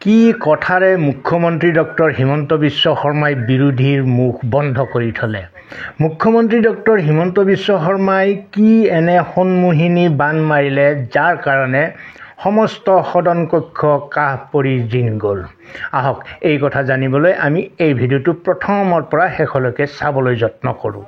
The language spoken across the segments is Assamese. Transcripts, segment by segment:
কি কথাৰে মুখ্যমন্ত্ৰী ডক্টৰ হিমন্ত বিশ্ব শৰ্মাই বিৰোধীৰ মুখ বন্ধ কৰি থলে? মুখ্যমন্ত্ৰী ডক্টৰ হিমন্ত বিশ্ব শৰ্মাই কি এনে সন্মোহিনী বান মাৰিলে, যাৰ কাৰণে সমস্ত সদন কক্ষ কাহ পৰি জিন গ'ল? আহক, এই কথা জানিবলৈ আমি এই ভিডিঅ'টো প্ৰথমৰ পৰা শেষলৈকে চাবলৈ যত্ন কৰোঁ।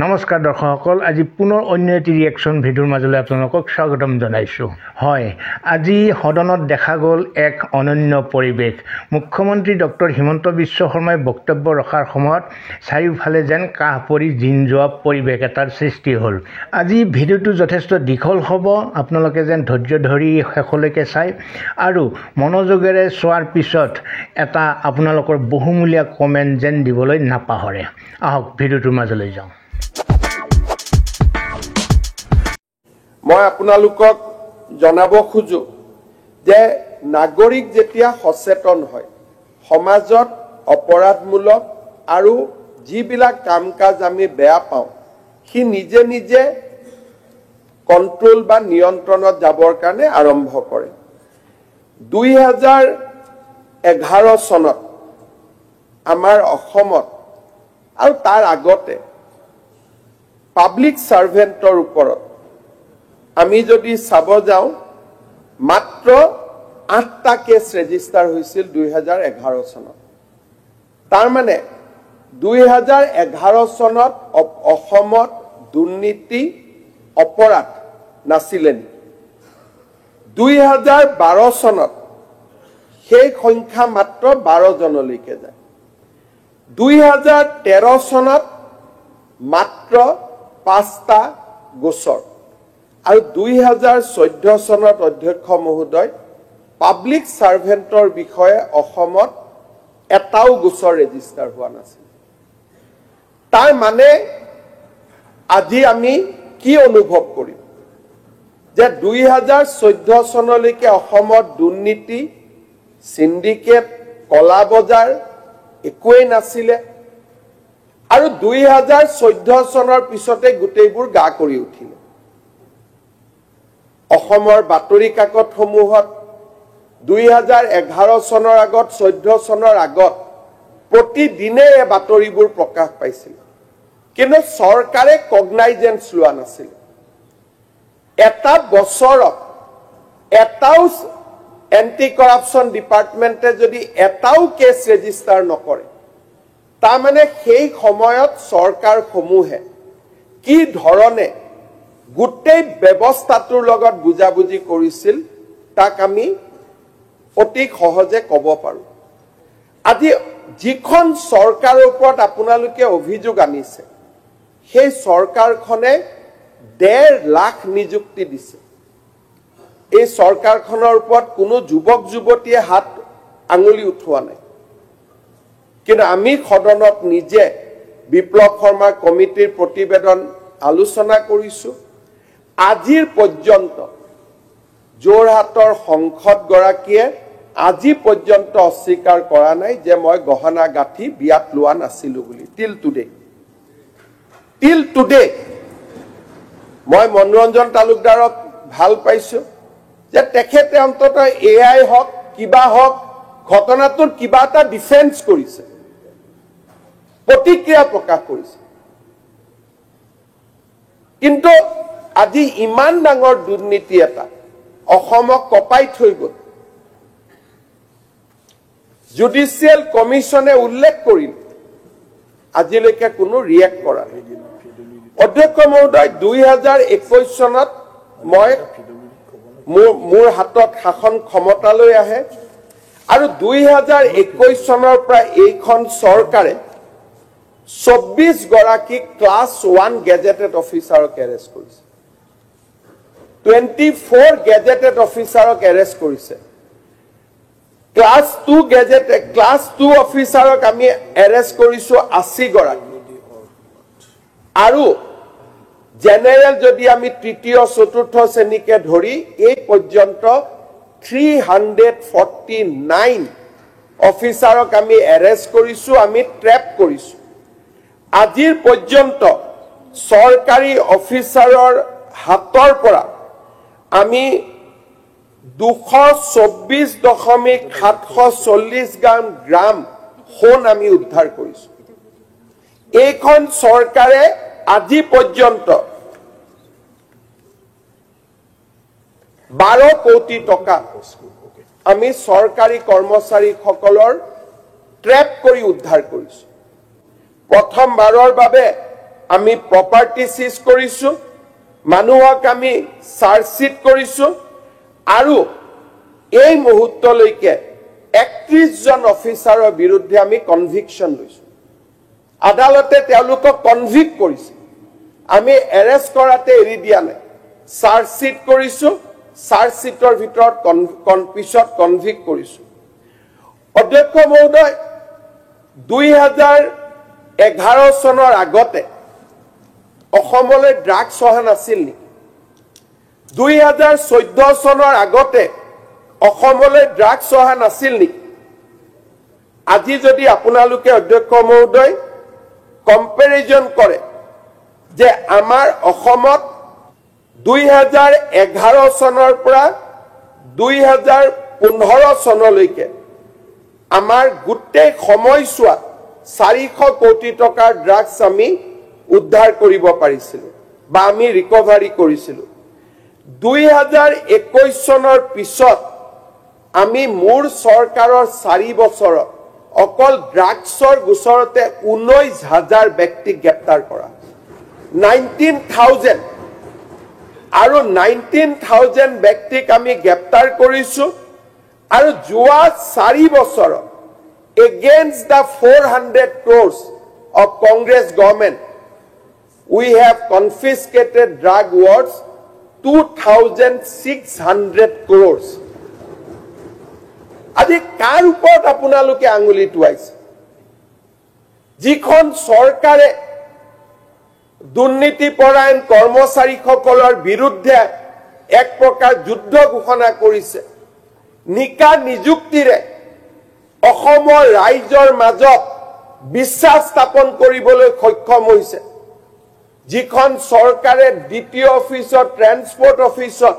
নমস্কাৰ দৰ্শকসকল, আজি পুনৰ অন্য এটি ৰিয়েকশ্যন ভিডিঅ'ৰ মাজলৈ আপোনালোকক স্বাগতম জনাইছোঁ। হয়, আজি সদনত দেখা গ'ল এক অনন্য পৰিৱেশ। মুখ্যমন্ত্ৰী ডক্টৰ হিমন্ত বিশ্ব শৰ্মাই বক্তব্য ৰখাৰ সময়ত চাৰিওফালে যেন কাহ পৰি জিন যোৱা পৰিৱেশ এটাৰ সৃষ্টি হ'ল। আজি ভিডিঅ'টো যথেষ্ট দীঘল হ'ব, আপোনালোকে যেন ধৈৰ্য ধৰি শেষলৈকে চাই আৰু মনোযোগেৰে চোৱাৰ পিছত এটা আপোনালোকৰ বহুমূলীয়া কমেণ্ট যেন দিবলৈ নাপাহৰে। আহক, ভিডিঅ'টোৰ মাজলৈ যাওঁ। মই আপোনালোকক জনাব খোজো যে নাগৰিক যেতিয়া সচেতন হয়, সমাজত অপৰাধমূলক আৰু যিবিলাক কাম কাজ আমি বেয়া পাওঁ, সি নিজে নিজে কণ্ট্ৰল বা নিয়ন্ত্ৰণত যাবৰ কাৰণে আৰম্ভ কৰে। 2011 চনত আমাৰ অসমত আৰু তাৰ আগতে পাব্লিক ছাৰ্ভেণ্টৰ ওপৰত আমি যদি চাব যাওঁ, মাত্ৰ 8টা কেছ ৰেজিষ্টাৰ হৈছিল 2011 চনত। তাৰমানে 2011 চনত অসমত দুৰ্নীতি অপৰাধ নাছিলে নেকি? 2012 চনত সেই সংখ্যা মাত্ৰ 12 জনলৈকে যায়। 2013 চনত মাত্ৰ 5টা গোচৰ আৰু 2014 চনত অধ্যক্ষ মহোদয়, পাব্লিক ছাৰ্ভেণ্টৰ বিষয়ে অসমত এটাও গোচৰ ৰেজিষ্টাৰ হোৱা নাছিল। তাৰ মানে আজি আমি কি অনুভৱ কৰিম যে 2014 চনলৈকে অসমত দুৰ্নীতি, চিণ্ডিকেট, কলা বজাৰ একোৱেই নাছিলে আৰু 2014 চনৰ পিছতে গোটেইবোৰ গা কৰি উঠিলে। অসমৰ বাতৰি কাকতসমূহত 2011 চনৰ আগত, 14 চনৰ আগত প্ৰতিদিনে এই বাতৰিবোৰ প্ৰকাশ পাইছিল, কিন্তু চৰকাৰে কগনাইজেঞ্চ লোৱা নাছিল। এটা বছৰত এটাও এণ্টি কৰাপশ্যন ডিপাৰ্টমেণ্টে যদি এটাও কেছ ৰেজিষ্টাৰ নকৰে, তাৰমানে সেই সময়ত চৰকাৰসমূহে কি ধৰণে গোটেই ব্যৱস্থাটোৰ লগত বুজাবুজি কৰিছিল তাক আমি অতি সহজে ক'ব পাৰোঁ। আজি যিখন চৰকাৰৰ ওপৰত আপোনালোকে অভিযোগ আনিছে, সেই চৰকাৰখনে 1.5 লাখ নিযুক্তি দিছে। এই চৰকাৰখনৰ ওপৰত কোনো যুৱক যুৱতীয়ে হাত আঙুলি উঠোৱা নাই, কিন্তু আমি সদনত নিজে বিপ্লৱ শৰ্মা কমিটিৰ প্ৰতিবেদন আলোচনা কৰিছোঁ। আজিৰ পৰ্যন্ত যোৰহাটৰ সংসদগৰাকীয়ে আজি পৰ্যন্ত অস্বীকাৰ কৰা নাই যে মই গহনা গাঁঠি বিয়াত লোৱা নাছিলোঁ বুলি। টিল টুডে মই মনোৰঞ্জন তালুকদাৰক ভাল পাইছোঁ যে তেখেতে অন্ততঃ এআই হওক কিবা হওক ঘটনাটোৰ কিবা এটা ডিফেন্স কৰিছে, প্ৰতিক্ৰিয়া প্ৰকাশ কৰিছে। কিন্তু আজি ইমান ডাঙৰ দুৰ্নীতি এটা অসমক কঁপাই থৈ গ'ল। জুডিচিয়েল কমিশ্যনে উল্লেখ কৰিল, আজিলৈকে কোনো ৰিয়েক্ট কৰা নাই। অধ্যক্ষ মহোদয়, 2021 চনত মই মোৰ হাতত শাসন ক্ষমতালৈ আহে আৰু 2021 চনৰ পৰা এইখন চৰকাৰে 24 গৰাকী ক্লাছ 1 গেজেটেড অফিচাৰক এৰেষ্ট কৰিছে, 24 গেজেটেড অফিচাৰক এৰেষ্ট কৰিছে। ক্লাছ 2 অফিচাৰক আমি এৰেষ্ট কৰিছো 80 গৰাকী আৰু জেনেৰেল যদি আমি তৃতীয় চতুৰ্থ শ্ৰেণীকে ধৰি এই পৰ্যন্ত 349 অফিচাৰক আমি এৰেষ্ট কৰিছো, আমি ট্ৰেপ কৰিছো। আজিৰ পৰ্যন্ত চৰকাৰী অফিচাৰৰ হাতৰ পৰা আমি 224.740 গ্ৰাম সোণ আমি উদ্ধাৰ কৰিছো। এইখন চৰকাৰে আজি পৰ্যন্ত 12 কোটি টকা আমি চৰকাৰী কৰ্মচাৰীসকলৰ ট্ৰেপ কৰি উদ্ধাৰ কৰিছো। প্ৰথমবাৰৰ বাবে আমি প্ৰপাৰ্টি চিজ কৰিছো, মানুহক আমি চাৰ্জশ্বিট কৰিছো আৰু এই মুহূৰ্তলৈকে 31 জন অফিচাৰৰ বিৰুদ্ধে আমি কনভিকশ্যন লৈছো। আদালতে তেওঁলোকক কনভিক্ট কৰিছে, আমি এৰেষ্ট কৰাতে এৰি দিয়া নাই, চাৰ্জশ্বিট কৰিছো, চাৰ্জশ্বিটৰ ভিতৰত পিছত কনভিক্ট কৰিছো। অধ্যক্ষ মহোদয়, 2011 চনৰ আগতে অসমলৈ ড্ৰাগছ অহা নাছিল নেকি? 2014 চনৰ আগতে অসমলৈ ড্ৰাগছ অহা নাছিল নেকি? আজি যদি আপোনালোকে অধ্যক্ষ মহোদয় কম্পেৰিজন কৰে যে আমাৰ অসমত 2011 চনৰ পৰা 2015 চনলৈকে আমাৰ গোটেই সময়ছোৱাত 400 কোটি টকাৰ ড্ৰাগছ আমি উদ্ধাৰ কৰিব পাৰিছিলো বা আমি ৰিকভাৰী কৰিছিলো। 2021 চনৰ পিছত আমি মোৰ চৰকাৰৰ 4 বছৰত অকল ড্ৰাগছৰ গোচৰতে 19,000 ব্যক্তিক গ্ৰেপ্তাৰ কৰা, 19,000 আৰু 19,000 ব্যক্তিক আমি গ্ৰেপ্তাৰ কৰিছো। আৰু যোৱা 4 বছৰত against the 400 crores of Congress government, we have confiscated drug worth 2,600 crores. আজি কাৰ ওপৰত আপোনালোকে আঙুলি টোৱাইছে? যিখন চৰকাৰে দুৰ্নীতিপৰায়ণ কৰ্মচাৰীসকলৰ বিৰুদ্ধে এক প্ৰকাৰ যুদ্ধ ঘোষণা কৰিছে, নিকা নিযুক্তিৰে অসমৰ ৰাইজৰ মাজত বিশ্বাস স্থাপন কৰিবলৈ সক্ষম হৈছে, যিখন চৰকাৰে দ্বিতীয় অফিচত, ট্ৰেন্সপৰ্ট অফিচত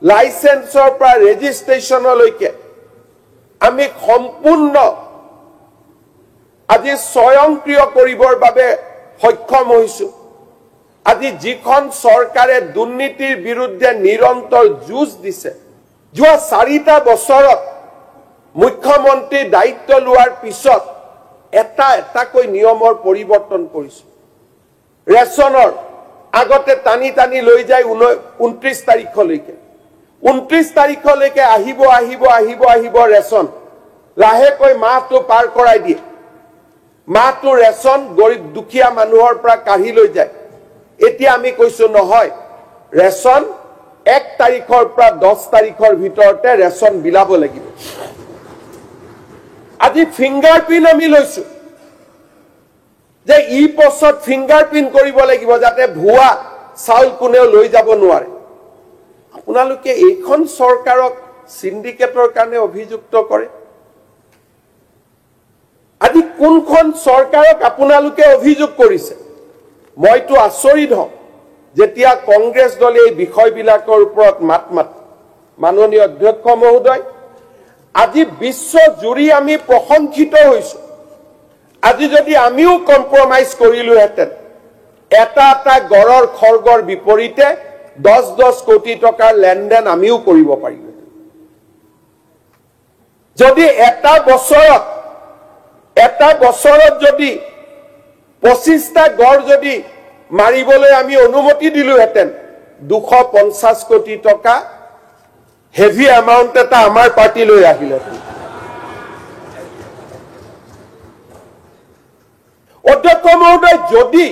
লাইচেন্সৰ পৰা ৰেজিষ্ট্ৰেশ্যনলৈকে আমি সম্পূৰ্ণ আজি স্বয়ংক্ৰিয় কৰিবৰ বাবে সক্ষম হৈছো। আজি যিখন চৰকাৰে দুৰ্নীতিৰ বিৰুদ্ধে নিৰন্তৰ যুঁজ দিছে, যোৱা 4টা বছৰত মুখ্যমন্ত্ৰীৰ দায়িত্ব লোৱাৰ পিছত এটা এটাকৈ নিয়মৰ পৰিৱৰ্তন কৰিছো। ৰেচনৰ আগতে টানি টানি লৈ যায় 29 তাৰিখলৈকে, 29 তাৰিখলৈকে আহিব আহিব আহিব আহিব ৰেচন, লাহেকৈ মাহটো পাৰ কৰাই দিয়ে, মাহটো ৰেচন গৰীব দুখীয়া মানুহৰ পৰা কাঢ়ি লৈ যায়। এতিয়া আমি কৈছো নহয়, ৰেচন 1 তাৰিখৰ পৰা 10 তাৰিখৰ ভিতৰতে ৰেচন বিলাব লাগিব। আজি ফিংগাৰ প্ৰিণ্ট আমি লৈছো যে ই পছত ফিংগাৰ প্ৰিণ্ট কৰিব লাগিব যাতে ভুৱা চাউল কোনেও লৈ যাব নোৱাৰে। আপোনালোকে এইখন চৰকাৰক চিণ্ডিকেটৰ কাৰণে অভিযুক্ত কৰে। আজি কোনখন চৰকাৰক আপোনালোকে অভিযোগ কৰিছে? মইতো আচৰিত হওঁ যেতিয়া কংগ্ৰেছ দলে এই বিষয়বিলাকৰ ওপৰত মাত মাতে। মাননীয় অধ্যক্ষ মহোদয়, আজি বিশ্বজুৰি আমি প্ৰশংসিত হৈছো। আজি যদি আমিও কম্প্ৰমাইজ কৰিলোহেঁতেন, এটা এটা গড়ৰ খৰ্গৰ বিপৰীতে 10-10 কোটি টকাৰ লেনদেন আমিও কৰিব পাৰিলোহেঁতেন। যদি এটা বছৰত যদি 25টা গড় যদি মাৰিবলৈ আমি অনুমতি দিলোহেঁতেন, 250 কোটি টকা হেভি এমাউণ্ট এটা আমাৰ পাৰ্টিলৈ আহিলেহেঁতেন। অধ্যক্ষ মহোদয়, যদি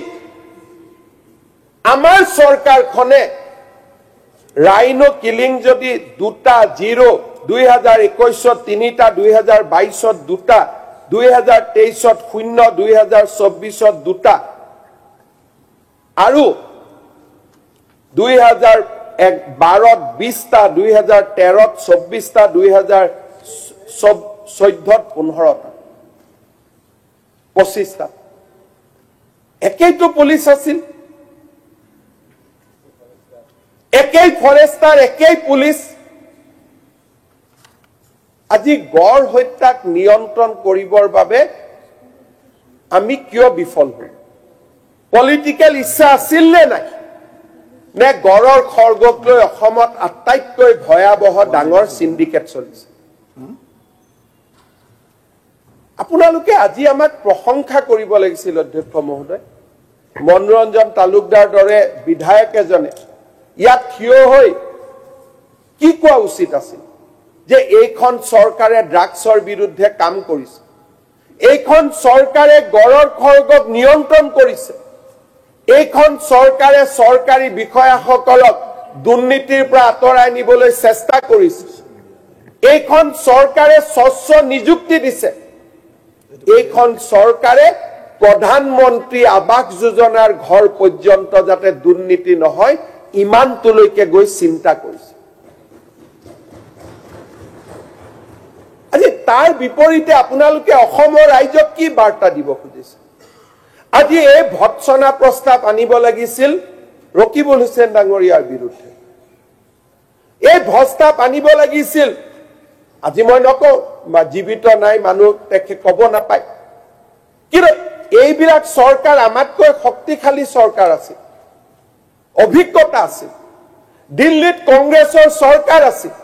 আমাৰ চৰকাৰখনে ৰাইনো কিলিং যদি 2টা 0, 2021ত 3টা, 2022ত 2টা, 2023ত 0, 2024ত 2টা আৰু 2012ত 20টা, 2013ত 24টা, 2014ত 15টা, 25টা, একেইটো পুলিচ আছিল, একেই ফৰেষ্টাৰ, একেই পুলিচ। আজি গড় হত্যাক নিয়ন্ত্ৰণ কৰিবৰ বাবে আমি কিয় বিফল হল? পলিটিকেল ইচ্ছা আছিল নে নাই? নে গড়ৰ খৰ্গক লৈ অসমত আটাইতকৈ ভয়াৱহ ডাঙৰ চিণ্ডিকেট চলিছে? আপোনালোকে আজি আমাক প্ৰশংসা কৰিব লাগিছিল অধ্যক্ষ মহোদয়। মনোৰঞ্জন তালুকদাৰ দৰে বিধায়ক এজনে ইয়াত থিয় হৈ কি কোৱা উচিত আছিল যে এইখন চৰকাৰে ড্ৰাগছৰ বিৰুদ্ধে কাম কৰিছে, এইখন চৰকাৰে গড়ৰ খৰ্গক নিয়ন্ত্ৰণ কৰিছে, এইখন চৰকাৰে চৰকাৰী বিষয়াসকলক দুৰ্নীতিৰ পৰা আঁতৰাই নিবলৈ চেষ্টা কৰিছে, এইখন চৰকাৰে স্বচ্ছ নিযুক্তি দিছে, এইখন চৰকাৰে প্ৰধানমন্ত্ৰী আৱাস যোজনাৰ ঘৰ পৰ্যন্ত যাতে দুৰ্নীতি নহয় ইমানটোলৈকে গৈ চিন্তা কৰিছে। আজি তাৰ বিপৰীতে আপোনালোকে অসমৰ ৰাইজক কি বাৰ্তা দিব খুজিছে? আজি এই ভৎসনা প্ৰস্তাৱ আনিব লাগিছিল ৰকিবুল হুছেইন ডাঙৰীয়াৰ বিৰুদ্ধে, এই প্ৰস্তাৱ আনিব লাগিছিল। আজি মই নকওঁ, জীৱিত নাই মানুহ, তেখেত ক'ব নাপায়, কিন্তু এইবিলাক চৰকাৰ আমাতকৈ শক্তিশালী চৰকাৰ আছিল, অভিজ্ঞতা আছিল। দিল্লীত কংগ্ৰেছৰ চৰকাৰ আছিল,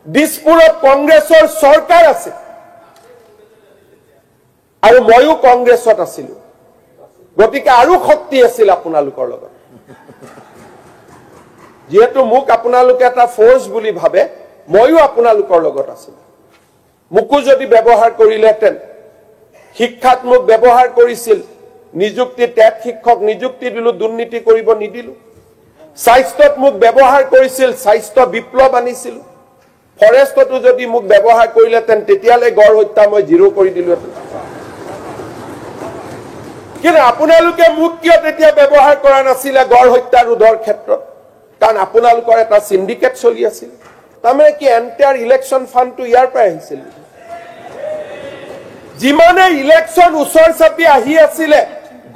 দিছপুৰত কংগ্ৰেছৰ চৰকাৰ আছিল, আৰু ময়ো কংগ্ৰেছত আছিলো, গতিকে আৰু শক্তি আছিল আপোনালোকৰ লগত। যিহেতু মোক আপোনালোকে এটা ফ'ৰ্চ বুলি ভাবে, ময়ো আপোনালোকৰ লগত আছিলো। মোকো যদি ব্যৱহাৰ কৰিলেহেঁতেন, শিক্ষাত মোক ব্যৱহাৰ কৰিছিল, নিযুক্তি টেট শিক্ষক নিযুক্তি দিলো, দুৰ্নীতি কৰিব নিদিলো। স্বাস্থ্যত মোক ব্যৱহাৰ কৰিছিল, স্বাস্থ্য বিপ্লৱ আনিছিলো। ফৰেষ্টতো যদি মোক ব্যৱহাৰ কৰিলেহেঁতেন, তেতিয়াহ'লে গড় হত্যা মই জিৰ' কৰি দিলোহেঁতেন। কিন্তু আপোনালোকে মোক কিয় তেতিয়া ব্যৱহাৰ কৰা নাছিলে গড় হত্যা ৰোধৰ ক্ষেত্ৰত? কাৰণ আপোনালোকৰ এটা চিণ্ডিকেট চলি আছিল। তাৰমানে কি এণ্টায়াৰ ইলেকশ্যন ফাণ্ডটো ইয়াৰ পৰাই আহিছিল। যিমানে ইলেকশ্যন ওচৰ চাপি আহি আছিলে,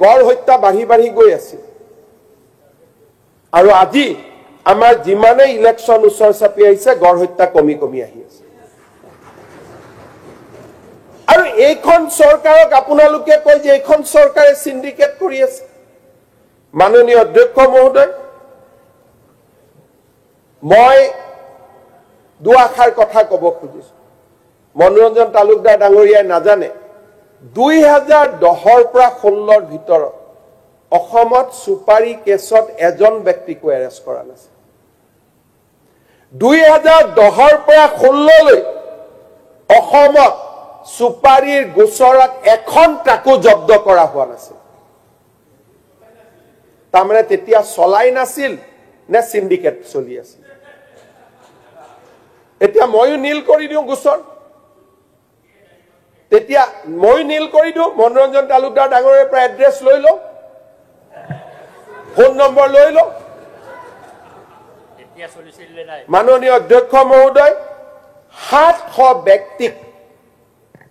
গড় হত্যা বাঢ়ি বাঢ়ি গৈ আছিল। আৰু আজি আমাৰ যিমানে ইলেকশ্যন ওচৰ চাপি আহিছে, গড় হত্যা কমি কমি আহি আছে। আৰু এইখন চৰকাৰক আপোনালোকে কয় যে এইখন চৰকাৰে চিণ্ডিকেট কৰি আছে। মাননীয় অধ্যক্ষ মহোদয়, মই দুআষাৰ কথা ক'ব খুজিছো। মনোৰঞ্জন তালুকদাৰ ডাঙৰীয়াই নাজানে, 2010ৰ পৰা 16ৰ ভিতৰত অসমত চুপাৰী কেছত এজন ব্যক্তিকো এৰেষ্ট কৰা নাছিল। 2010ৰ পৰা 16লৈ অসমত চুপাৰীৰ গোচৰত এখন ট্ৰাকো জব্দ কৰা হোৱা নাছিল। তাৰমানে তেতিয়া চলাই নাছিল নে চিণ্ডিকেট চলি আছিল? এতিয়া ময়ো নীল কৰি দিওঁ গোচৰ, তেতিয়া ময়ো নীল কৰি দিওঁ। মনোৰঞ্জন তালুকদাৰ ডাঙৰীয়াৰ পৰা এড্ৰেছ লৈ লওঁ, ফোন নম্বৰ লৈ লওঁ। মাননীয় অধ্যক্ষ মহোদয়, 700 ব্যক্তিক,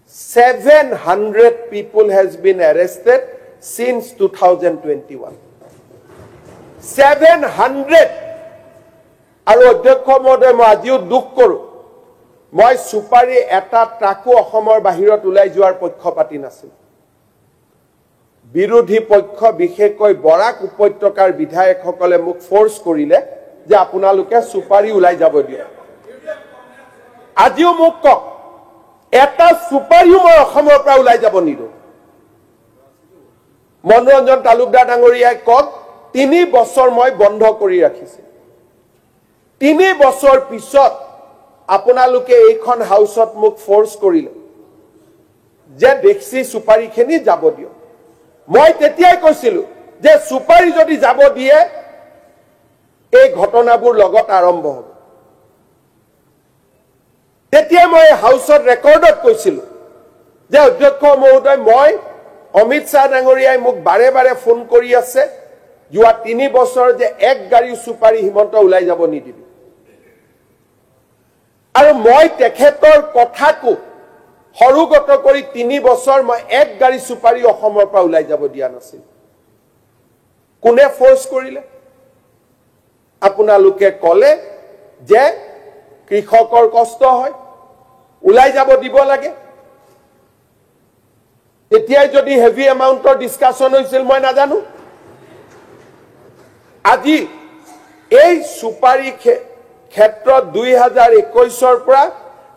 700 people has been arrested since 2021. 700। আৰু অধ্যক্ষ মহোদয়, মই আজিও দুখ কৰোঁ, মই চুপাৰী এটা ট্ৰাকো অসমৰ বাহিৰত ওলাই যোৱাৰ পক্ষপাতি নাছিল। বিৰোধী পক্ষ, বিশেষকৈ বৰাক উপত্যকাৰ বিধায়কসকলে মোক ফ'ৰ্চ কৰিলে যে আপোনালোকে চুপাৰী ওলাই যাব দিয়ক। আজিও মোক কওক, এটা চুপাৰীও মই অসমৰ পৰা ওলাই যাব নিদিওঁ। মনোৰঞ্জন তালুকদাৰ ডাঙৰীয়াই কওক, 3 বছৰ মই বন্ধ কৰি ৰাখিছো। 3 বছৰ পিছত আপোনালোকে এইখন হাউচত মোক ফ'ৰ্চ কৰিলে যে দেশী চুপাৰীখিনি যাব দিয়ক। মই তেতিয়াই কৈছিলো যে চুপাৰী যদি যাব দিয়ে, এই ঘটনাবোৰ লগত আৰম্ভ হ'ব। তেতিয়া মই হাউচত ৰেকৰ্ডত কৈছিলো যে অধ্যক্ষ মহোদয়, মই অমিত শ্বাহ ডাঙৰীয়াই মোক বাৰে বাৰে ফোন কৰি আছে যোৱা 3 বছৰ যে এক গাড়ী চুপাৰী হিমন্ত ওলাই যাব নিদিবি। আৰু মই তেখেতৰ কথাকো সৰুগত কৰি 3 বছৰ মই এক গাড়ী চুপাৰী অসমৰ পৰা ওলাই যাব দিয়া নাছিল। কোনে ফ'ৰ্চ কৰিলে? আপোনালোকে ক'লে যে কৃষকৰ কষ্ট হয়, ওলাই যাব দিব লাগে। তেতিয়াই যদি হেভি এমাউণ্টৰ ডিছকাশ্যন হৈছিল মই নাজানো। আজি এই চুপাৰী ক্ষেত্ৰত 2021ৰ পৰা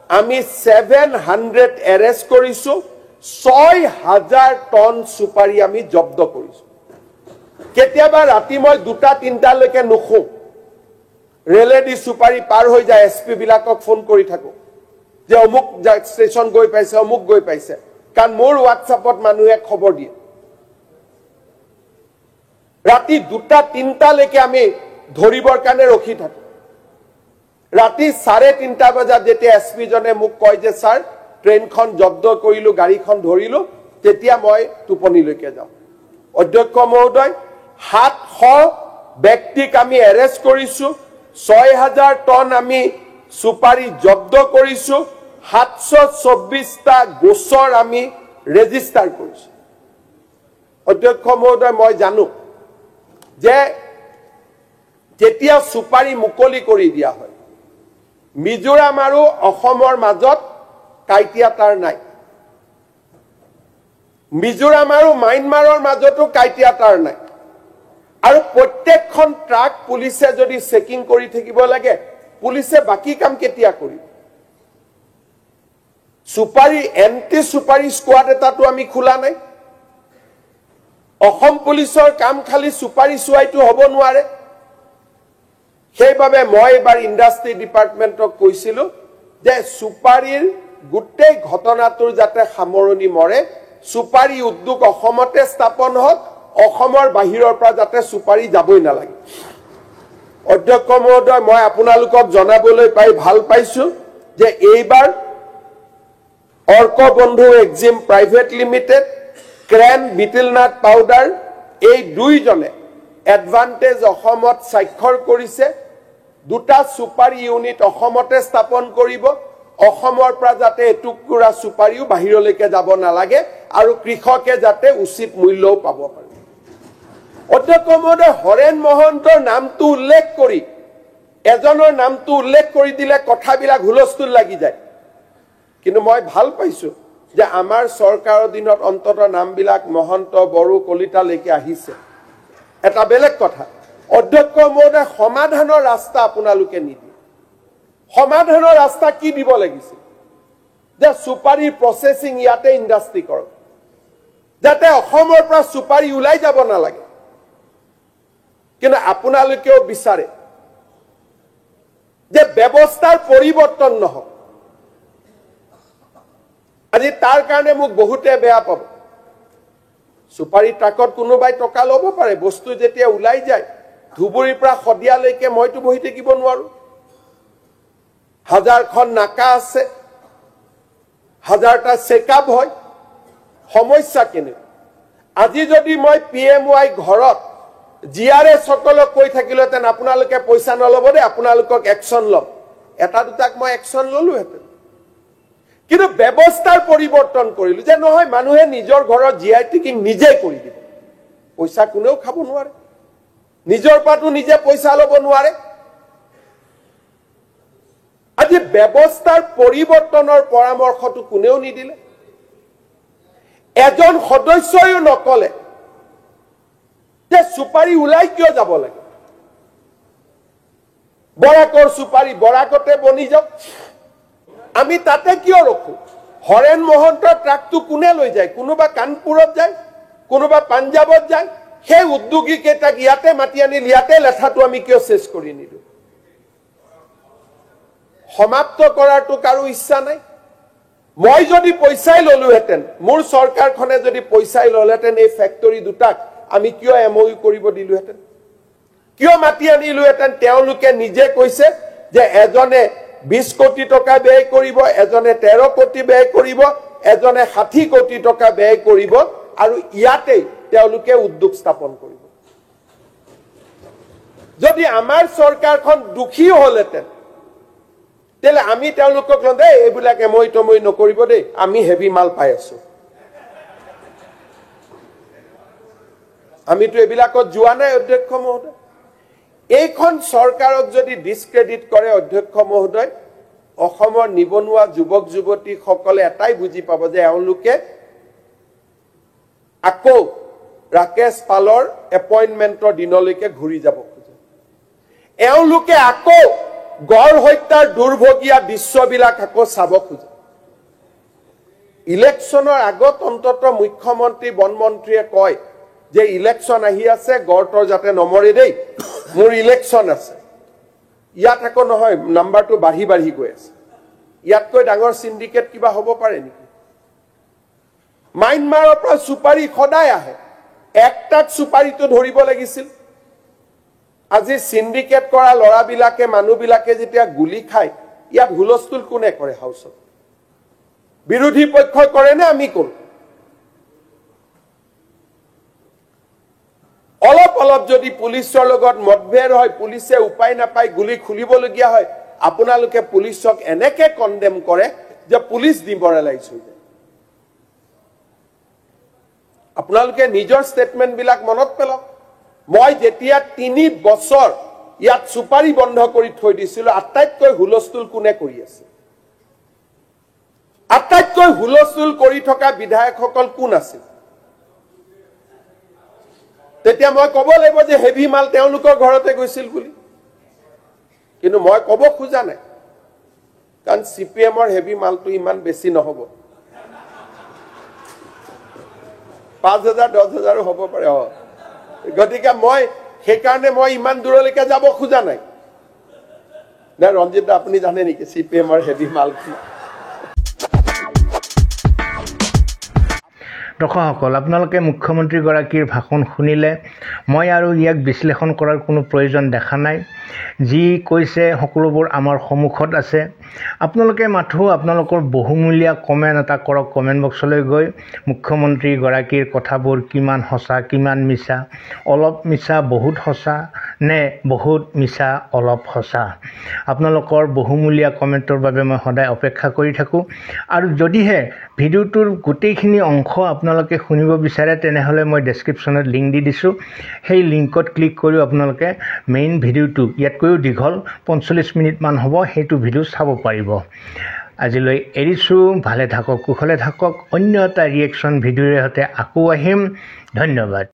আমি 700 এৰেষ্ট কৰিছো, 6000 টন চুপাৰী আমি জব্দ কৰিছো। কেতিয়াবা ৰাতি মই 2-3টালৈকে নুশো, ৰেলেদি চুপাৰী পাৰ হৈ যায়, এছ পি বিলাকক ফোন কৰি থাকো যে অমুক ষ্টেচন গৈ পাইছে, অমুক গৈ পাইছে, কাৰণ মোৰ হোৱাটছএপত মানুহে খবৰ দিয়ে। ৰাতি 2-3টালৈকে আমি ধৰিবৰ কাৰণে ৰখি থাকো। ৰাতি 3:30 বজাত যেতিয়া এছ পিজনে মোক কয় যে ছাৰ ট্ৰেইনখন জব্দ কৰিলো, গাড়ীখন ধৰিলো, তেতিয়া মই টোপনিলৈকে যাওঁ। অধ্যক্ষ মহোদয়, 700 ব্যক্তিক আমি এৰেষ্ট কৰিছো, 6000 টন আমি চুপাৰী জব্দ কৰিছো, 724টা গোচৰ আমি ৰেজিষ্টাৰ কৰিছো। অধ্যক্ষ মহোদয়, মই জানো যে যেতিয়া চুপাৰী মুকলি কৰি দিয়া হয়, মিজোৰাম আৰু অসমৰ মাজত কাইটীয়া তাঁৰ নাই, মিজোৰাম আৰু ম্যানমাৰৰ মাজতো কাইটীয়া তাঁৰ নাই, আৰু প্ৰত্যেকখন ট্ৰাক পুলিচে যদি চেকিং কৰি থাকিব লাগে, পুলিচে বাকী কাম কেতিয়া কৰিব? চুপাৰী এণ্টি চুপাৰী স্কোৱাড এটাতো আমি খোলা নাই। অসম পুলিচৰ কাম খালি চুপাৰী চোৱাইটো হ'ব নোৱাৰে। সেইবাবে মই এইবাৰ ইণ্ডাষ্ট্ৰী ডিপাৰ্টমেণ্টক কৈছিলো যে চুপাৰীৰ গোটেই ঘটনাটোৰ যাতে সামৰণি মৰে, চুপাৰী উদ্যোগ অসমতে স্থাপন হওক, অসমৰ বাহিৰৰ পৰা যাতে চুপাৰী যাবই নালাগে। অধ্যক্ষ মহোদয়, মই আপোনালোকক জনাবলৈ পাই ভাল পাইছো যে এইবাৰ Arkabandhu Exim private limited, Crane betel nut powder, এই দুইজনে এডভান্টেজ অসমত স্বাক্ষৰ কৰিছে। দুটা চুপাৰী ইউনিট অসমতে স্থাপন কৰিব, অসমৰ পৰা যাতে এটুকুৰা চুপাৰীও বাহিৰলৈকে যাব নালাগে আৰু কৃষকে যাতে উচিত মূল্যও পাব পাৰে। অধ্যক্ষ মহোদয়, হৰেণ মহন্তৰ নামটো উল্লেখ কৰি, এজনৰ নামটো উল্লেখ কৰি দিলে কথাবিলাক হুলস্থুল লাগি যায়, কিন্তু মই ভাল পাইছো যে আমাৰ চৰকাৰৰ দিনত অন্ততঃ নামবিলাক মহন্ত, বড়ো, কলিতালৈকে আহিছে। এটা বেলেগ কথা অধ্যক্ষ মহোদয়, সমাধানৰ ৰাস্তা আপোনালোকে নিদিয়ে। সমাধানৰ ৰাস্তা কি দিব লাগিছিল? যে চুপাৰীৰ প্ৰচেছিং ইয়াতে ইণ্ডাষ্ট্ৰি কৰক, যাতে অসমৰ পৰা চুপাৰী ওলাই যাব নালাগে। কিন্তু আপোনালোকেও বিচাৰে যে ব্যৱস্থাৰ পৰিৱৰ্তন নহওক। আজি তাৰ কাৰণে মোক বহুতে বেয়া পাব। চুপাৰী ট্ৰাকত কোনোবাই টকা ল'ব পাৰে, বস্তু যেতিয়া ওলাই যায় ধুবুৰীৰ পৰা শদিয়ালৈকে মইতো বহি থাকিব নোৱাৰো। হাজাৰখন নাকা আছে, হাজাৰটা চেকআপ হয়, সমস্যা কেনেকুৱা? আজি যদি মই PMY ঘৰত GRS সকলক কৈ থাকিলোহেঁতেন আপোনালোকে পইচা নল'ব দেই, আপোনালোকক একশ্যন ল'ম, এটা দুটাক মই একশ্যন ল'লোহেঁতেন। কিন্তু ব্যৱস্থাৰ পৰিৱৰ্তন কৰিলো যে নহয়, মানুহে নিজৰ ঘৰৰ GI টিকিং নিজে কৰি দিব, পইচা কোনেও খাব নোৱাৰে, নিজৰ পৰাতো নিজে পইচা ল'ব নোৱাৰে। আজি ব্যৱস্থাৰ পৰিৱৰ্তনৰ পৰামৰ্শটো কোনেও নিদিলে, এজন সদস্যইও নকলে যে চুপাৰী ওলাই কিয় যাব লাগে, বৰাকৰ চুপাৰী বৰাকতে বনি যাওক, আমি তাতে কিয় ৰখো? হৰেণ মহন্তৰ ট্ৰাকটো কোনে লৈ যায়? কোনোবা কানপুৰত যায়, কোনোবা পাঞ্জাৱত যায়। সেই উদ্যোগী কেইটাক ইয়াতে মাতি আনিল, ইয়াতে লেঠাটো আমি কিয় চেচ কৰি নিদিওঁ? সমাপ্ত কৰাৰটো কাৰো ইচ্ছা নাই। মই যদি পইচাই ললোহেঁতেন, মোৰ চৰকাৰখনে যদি পইচাই ললেহেঁতেন, এই ফেক্টৰী দুটাক আমি কিয় MOU কৰিব দিলোহেঁতেন, কিয় মাতি আনিলোহেঁতেন? তেওঁলোকে নিজে কৈছে যে এজনে 20 কোটি টকা ব্যয় কৰিব, এজনে 13 কোটি ব্যয় কৰিব, এজনে 60 কোটি টকা ব্যয় কৰিব, আৰু ইয়াতেই তেওঁলোকে উদ্যোগ স্থাপন কৰিব। যদি আমাৰ চৰকাৰখন দুখী হলহেঁতেন, তেতিয়াহ'লে আমি তেওঁলোকক লওঁ দেই, এইবিলাক এমই তমই নকৰিব দেই, আমি হেভি মাল পাই আছো, আমিতো এইবিলাকত যোৱা নাই। অধ্যক্ষ মহোদয়, এইখন চৰকাৰক যদি ডিছক্ৰেডিট কৰে অধ্যক্ষ মহোদয়, অসমৰ নিবনুৱা যুৱক যুৱতীসকলে এটাই বুজি পাব যে এওঁলোকে আকৌ ৰাকেশ পালৰ এপইণ্টমেণ্টৰ দিনলৈকে ঘূৰি যাব খোজে। এওঁলোকে আকৌ গড় হত্যাৰ দুৰ্ভগীয়া দৃশ্যবিলাক আকৌ চাব খোজে। ইলেকশ্যনৰ আগত অন্তত মুখ্যমন্ত্ৰী, বনমন্ত্ৰীয়ে কয় যে ইলেকশ্যন আহি আছে, গড় যাতে নমৰে দেই, মোৰ ইলেকশ্যন আছে। ইয়াত আকৌ নহয়, নাম্বাৰটো বাঢ়ি বাঢ়ি গৈ আছে। ইয়াতকৈ ডাঙৰ চিণ্ডিকেট কিবা হ'ব পাৰে নেকি? মাইনমাৰৰ পৰা চুপাৰী সদায় আহে, একটাক চুপাৰীটো ধৰিব লাগিছিল। আজি চিণ্ডিকেট কৰা ল'ৰাবিলাকে, মানুহবিলাকে যেতিয়া গুলি খায়, ইয়াত হুলস্থুল কোনে কৰে? হাউচত বিৰোধী পক্ষই কৰে নে আমি কৰোঁ? অলপ অলপ যদি পুলিচৰ লগত মতভেদ হয়, পুলিচে উপায় নাপায় গুলি খুলিবলগীয়া হয়, আপোনালোকে পুলিচক এনেকে কণ্ডেম কৰে যে পুলিচ ডিমৰেলাইজ হৈ যায়। আপোনালোকে নিজৰ ষ্টেটমেণ্টবিলাক মনত পেলাওক। মই যেতিয়া 3 বছৰ ইয়াত চুপাৰী বন্ধ কৰি থৈ দিছিলো, আটাইতকৈ হুলস্থুল কোনে কৰি আছে? আটাইতকৈ হুলস্থুল কৰি থকা বিধায়কসকল কোন আছিল? তেতিয়া মই ক'ব লাগিব যে হেভি মাল তেওঁলোকৰ ঘৰতে গৈছিল বুলি, কিন্তু মই ক'ব খোজা নাই, কাৰণ চি পি এমৰ হেভি মালটো ইমান বেছি নহ'ব, 5,000 10,000 হ'ব পাৰে। গতিকে মই সেইকাৰণে মই ইমান দূৰলৈকে যাব খোজা নাই। ৰঞ্জিত দা, আপুনি জানে নেকি চি পি এমৰ হেভি মাল কি? দৰ্শকসকল, আপোনালোকে মুখ্যমন্ত্ৰীগৰাকীৰ ভাষণ শুনিলে। মই আৰু ইয়াক বিশ্লেষণ কৰাৰ কোনো প্ৰয়োজন দেখা নাই। যি কৈছে সকলোবোৰ আমাৰ সন্মুখত আছে। আপোনালোকে মাথো আপোনালোকৰ বহুমূলীয়া কমেণ্ট এটা কৰক। কমেণ্ট বক্সলৈ গৈ মুখ্যমন্ত্ৰীগৰাকীৰ কথাবোৰ কিমান সঁচা, কিমান মিছা, অলপ মিছা বহুত সঁচা নে বহুত মিছা অলপ সঁচা, আপোনালোকৰ বহুমূলীয়া কমেণ্টৰ বাবে মই সদায় অপেক্ষা কৰি থাকোঁ। আৰু যদিহে ভিডিঅ'টোৰ গোটেইখিনি অংশ আপোনালোকে শুনিব বিচাৰে, তেনেহ'লে মই ডেছক্ৰিপশ্যনত লিংক দি দিছোঁ। সেই লিংকত ক্লিক কৰিও আপোনালোকে মেইন ভিডিঅ'টো, ইয়াতকৈও দীঘল 45 মিনিটমান হ'ব, সেইটো ভিডিঅ' চাব পাৰিব। আজিলৈ এৰিছোঁ। ভালে থাকক, কুশলে থাকক। অন্য এটা ৰিয়েকশ্যন ভিডিঅ'ৰে সৈতে আকৌ আহিম। ধন্যবাদ।